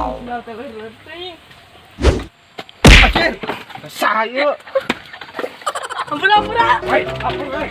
Sendal teh leutik. Anjir. Saha ieu? Ampura, ampura. Hei, ampun euy.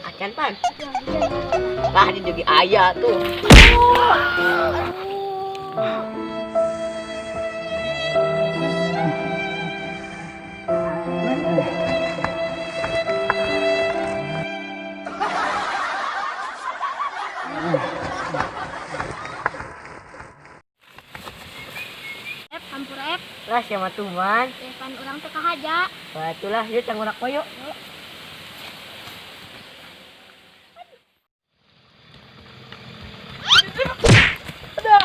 Acan pan. Lah di jogi aya tuh. Ep, hampura, Ep. Lah siapa tuman? Pan urang teh kahaja. Batulah yuk cangurak yuk.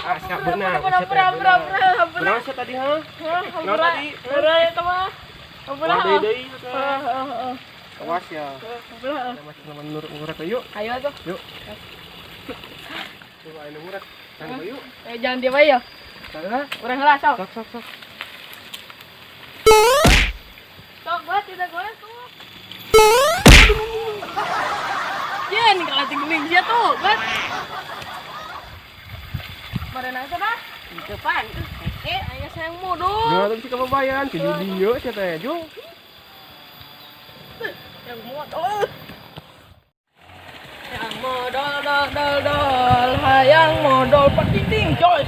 Ah, siap benar. Ampura, ampura, ampura, ampura, ampura. Kunaon sia tadi, ha? Kunaon tadi? Ampura ya mah. Ampura. Kunaon deui deui teh? Heeh. Awas ya. Ampura. Nama nama nurut yuk. Ayo tuh. Yuk. Coba anu murah. Kan yuk. Eh, jangan diam aja. Salah. Urang heula sok. Sok sok sok. Sok gua tidak gua tuh. Ya, nih kalau tinggalin dia tuh, buat. Barenang sana. Itu pan. Eh, ayo sayang modal. Jangan tuh sih kebabayan, ke dieu sia teh, Jung. Yang modal. Yang modal dol dol dol, hayang modal patiting, jos.